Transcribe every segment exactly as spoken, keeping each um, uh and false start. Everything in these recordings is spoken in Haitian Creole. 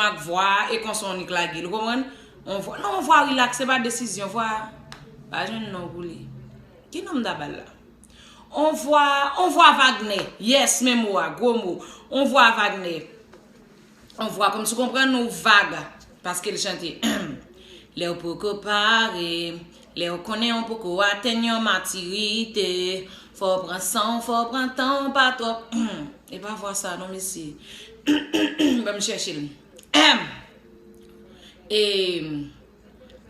ak vwa a, e konsa w annik lage l, ou konprann? On vwa, non, on vwa relax, se pa desizyon, vwa, pa jwenn non pou li. Ki non m ta ba l la? On vwa, on vwa Wagner, yes, men mo a, gwo mo, on vwa Wagner. On vwa kòmsi w konprann, on vag, paske l chante. Lè w poko pare, lè w konnen w poko atenn yon matirite, fò w pran san w, fò w pran tan w, pa twòp. E pa vwa sa non, mesye. Ban m chèche l. E,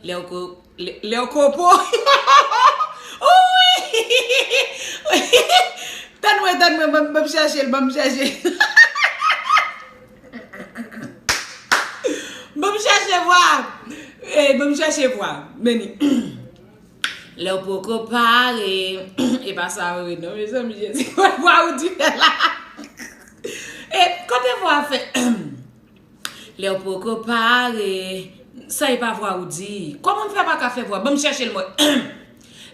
lè w ko, lè, lè w kopo. Wi! Tann mwen, tann mwen, ban m, ban m chèche l, ban m chèche l. Ban m chèche vwa. Ey, ban m chèche vwa. Meni. Lè w poko pare. E pa sa vre non, mezanmi, Jezi. Vwa ou di fè la. E kote vwa fè? Lè w poko pare. Sa e pa vwa ou di. Kòman m fè pa ka fè vwa? Ban m chèche l mwen.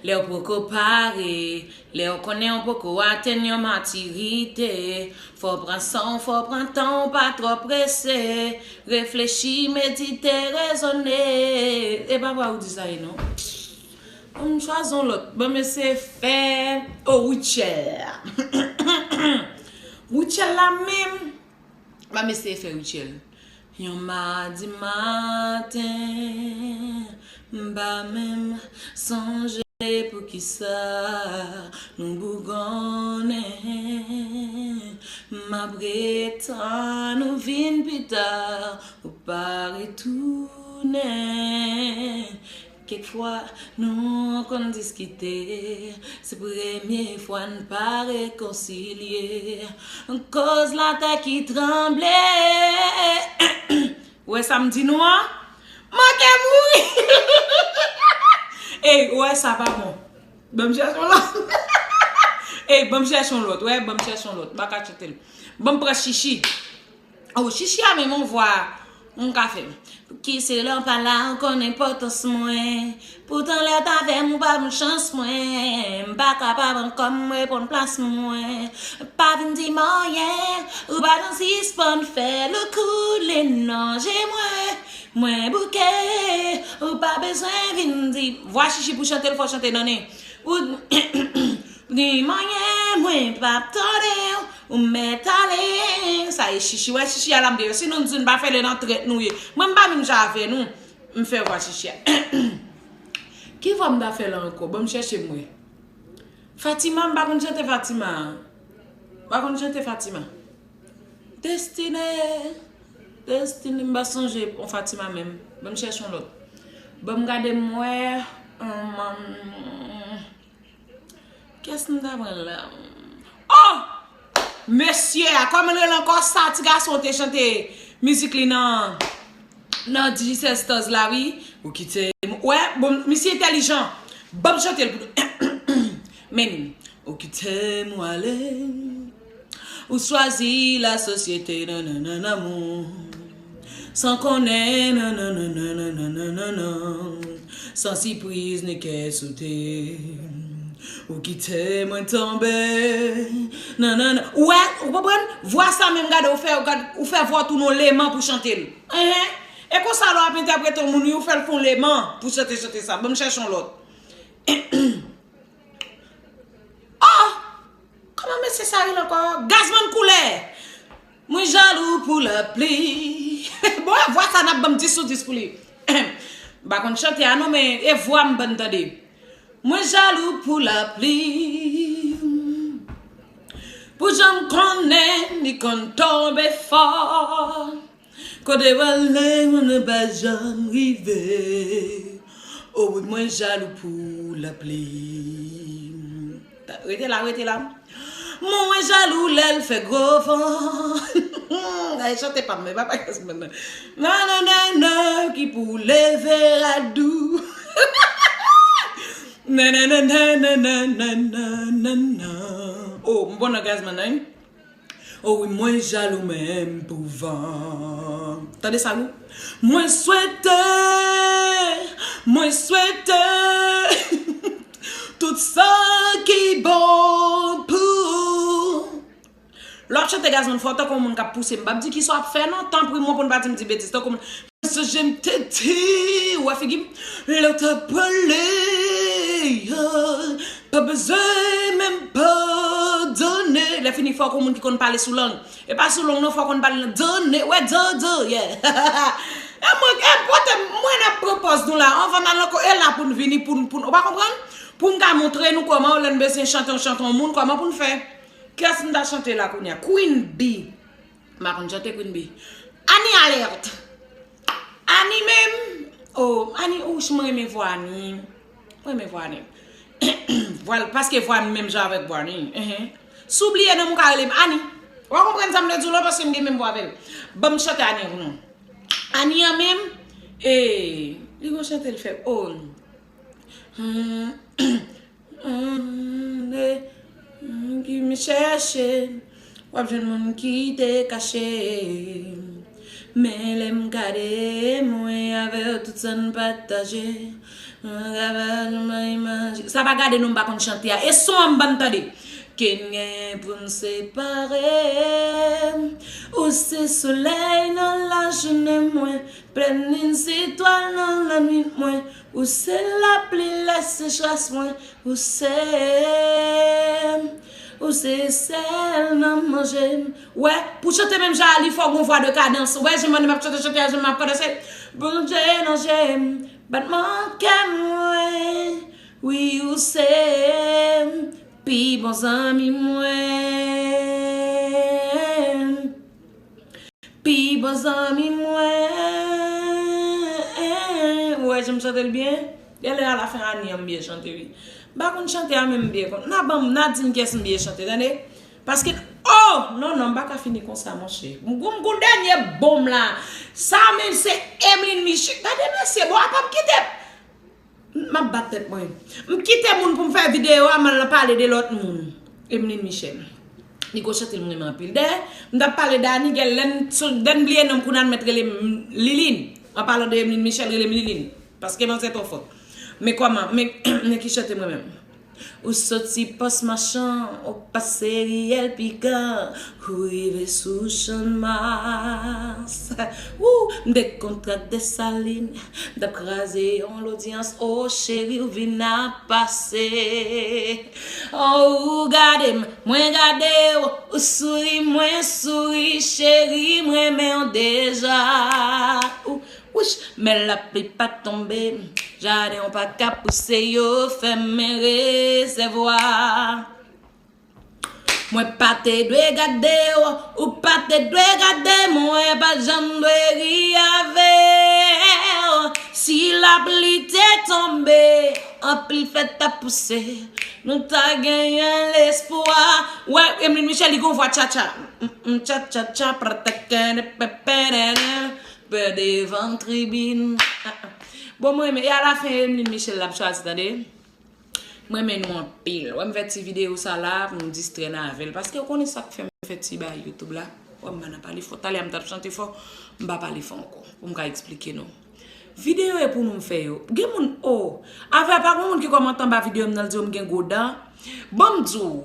Lè w poko pare, lè w konnen w poko atenn yon matirite, fò w pran san w, fò w pran tan w, pa twò prese, reflechi, medite, rezone. E pa vwa ou di sa ye non. Ban m chwazi yon lòt. Ban m eseye fè, oh, Rutshelle. Rutshelle la menm. Ban m eseye fè Rutshelle. Yon madi maten, m pa menm sonje poukisa nou bougonnen. M ap ret tann ou vin pita, ou pa retounen. Kèk fwa nou konn diskite, se premye fwa n pa rekonsilye. Koz latè ki tranble. Ou wè sa m di nou an? Manke mouri. Ey, ou wè sa pa bon. Ban m chèche yon lòt. Ey, ban m chèche yon lòt. Wè, ban m chèche yon lòt. M pa ka chante l. Ban m pran Chichi. Oh, Chichi a menm on vwa m ka fè. Ki se lè w pa la, ou konn enpòtans mwen. Poutan lè w t avè m, ou pa ban m chans mwen. M pa kapab ankò m reponn plas mwen. Pa vin di m anyen, ou pa nan sispann fè loukoule nan je mwen. Mwen bouke, ou pa bezwen vin di. Vwa Chichi pou chante l, fò chante nan nen. Ou di m anyen, mwen p ap tande w, ou mèt ale. Sa e Chichi, wè Chichi a la m deyò. Si nou di n pa fè l e nan trèt nou ye. Mwen m pa menm jan avè nou. M fè vwa Chichi a. Ki vwa m ta fè la ankò? Ban m chèche m wè. Fatima, m pa konn chante Fatima. M pa konn chante Fatima. Destine, Destine, m pa sonje on Fatima menm. Ban m chèche on lòt. Ban m gade m wè. Hum, hum, kiyès m ta pran la? Oh! Mesye a, kòman l rele ankò sa? Ti gason te chante mizik li nan, nan Digicel Stars la, wi. Ou kite m. Wè, bon, misye entèlijan. Ban m chante l pou nou. Men, ou kite m, ou ale. Ou chwazi la sosyete, nan, nan, nan, nan, moun. San konnen, nan, nan, nan, nan. San sipriz ni kè sote. Ou kite mwen tonbe. Nan, nan, nan. Ou wè, ou konprann? Vwa sa menm, gade, ou fè, ou gad, ou fè vwa w tounen yon leman pou chante l. Enhen. E konsa lè w ap entèprete yon moun, wi, ou fè l fè yon leman pou chante, chante sa. Ban m chèche yon lòt. Oh! Kòman mesye sa rele ankò? Gazman koulè. Mwen jalou pou lapli. Bon, e vwa sa n ap ban m dis sou dis pou li. M pa konn chante a non, men e vwa m ban n tande. Mwen jalou pou lapli. Pou jan m konnen li konn tonbe fò. Kote w ale, moun nan pa janm rive. O wi, mwen jalou pou lapli. Rete la, rete la. Mwen jalou lè l fè gwo van. Ay, chante pa m, men papa Kasman nan. Nananana, ki pou leve radou. Nananana. O, m bon nan Gazman nan, wi. O wi, mwen jalou menm pou van. Tande sa, nou? Mwen swete, mwen swete tout sa ki bon pou Lè w ap chante Gazman fò tankou yon moun k ap pouse m, m p ap di kisa w ap fè non, tanpri mwen pou n pa di m di betiz, tankou moun. Sa je m te di, w wè figi m, lè w t ap pale, pa bezwen menm padone. Lè fini fò w kon moun ki konn pale sou lang. E pa sou lang non, fò w konn pale nan done, wè dodo, yeah. E mwen, e pote mwen ap pran pòz nou la, anvan n al ankò, e la pou n vini, pou n, pou n, ou pa konprann? Pou n ka montre nou kòman, lè n bezwen chante yon chante yon moun, kòman pou n fè. Kiyès m ta chante la kounye a? Queen Bee. M pa konn chante Queen Bee. Annie Alerte. Annie menm. Oh, Annie, ouch, mwen renmen vwa Annie. Mwen renmen vwa Annie. Vwa l, paske vwa Annie menm jan avèk vwa Annie. Enhen. Si w bliye non m, ou ka rele m Annie. W a konprann sa m vle di w la, paske m gen menm vwa avè l. Ban m chante Annie pou nou. Annie an menm, e, li gon chante l fè. Oh. Hmm. Ki m chèche, w ap jwenn moun ki te kache. Men lè m gade mwen avè w, tout sa n pataje. Mwen ka pa janm imajine. Sa pa gade non, m pa konn chante a. E son an m ban m tande. Ke n genyen pou n separe. Ou se solèy nan lajounen mwen, plèn lin se etwal nan lannwit mwen. Ou se lapli lè sechrès mwen. Ou se, ou se sèl nan manje m. Wè, pou chante menm jan a li fò gon vwa de kadans. Wè, jan m ap chante, chante a, jan m ap kadanse. Bondye nan je m, batman kè mwen. Wi, ou se pi bon zanmi mwen. Pi bon zanmi mwen. Ou wè jan m chante l byen? Genlè alafen ane an m byen chante wi. M pa konn chante a, men m byen konn. N a ban m, n a di m kiyès m byen chante, tande? Paske, oh! Non, non, m pa ka fini konsa, monchè. M gon, m gon dènye bonm la. Sa menm se Emeline Michel. Gade mesye, bon, apa m kite. M ap bat tèt mwen. M kite moun pou m fè videyo a, m al nan pale de lòt moun. Emeline Michel. Li gon chante l m renmen anpil. Dayè, m t ap pale de Annie, gèl, lè m, lè m bliye non m, kounye a m mèt rele m Liline. An palan de Emeline Michel, rele m Liline. Paske manzè twò fò. Men kòman, men, men ki chante mwen menm? Ou soti Pòs Machan, ou pase riyèl Piga, ou rive sou Channmas. Wou, m te konn trak Desalin, m t ap kraze yon lodyans. O cheri, ou vin ap pase. O, ou gade m, mwen gade w, ou souri, mwen souri, cheri, m renmen w deja. Ou, wouch, men lapli pa tonbe, jaden w pa ka pouse, yo fèmen rezèvwa. Mwen pa te dwe gade w, ou pa te dwe gade mwen, pa janm dwe ri avè w. Si lapli te tonbe, anpil flè t ap pouse, nou ta genyen lespwa. Wè, Emeline Michel, li gon vwa tchatcha. Mm, mm, tchatchatcha, pratèkènè, pèpènènè, pè devan tribin. Ah, ah. Bon, mwen, men, e alafen, Emeline Michel l ap chwazi, tande. Mwen renmen nou anpil. Wè m fè ti videyo sa la pou nou distrè n avè l. Paske w konnen sa k fè m fè ti bay YouTube la. Wè m pa nan pale fò. Talè a m t ap chante fò. M pa pale fò ankò. Pou m ka eksplike nou. Videyo e pou nou m fè yo. Gen moun, oh. Afè pa gon moun ki kòmante anba videyo m nan l di yo m gen gwo dan. Ban m di w.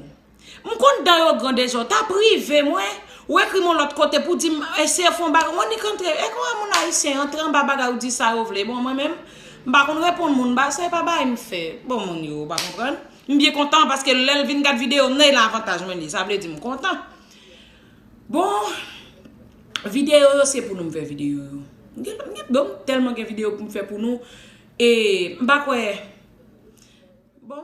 M konn dan yo gran deja, w ta prive mwen, ou ekri m yon lòt kote pou di m eseye fè yon bagay, w annik antre, e kòman moun ayisyen antre anba bagay ou di sa yo vle, bon mwen menm, m pa konn reponn moun, ba se pa bagay m fè, bon moun yo, ou pa konprann, m byen kontan paske lè l vin gad videyo m nan, e la avantaj mwen li, sa vle di m kontan. Bon, videyo yo se pou nou m fè videyo yo, m gen, m gen, bon, m tèlman gen videyo pou m fè pou nou, e m pa kwè, bon,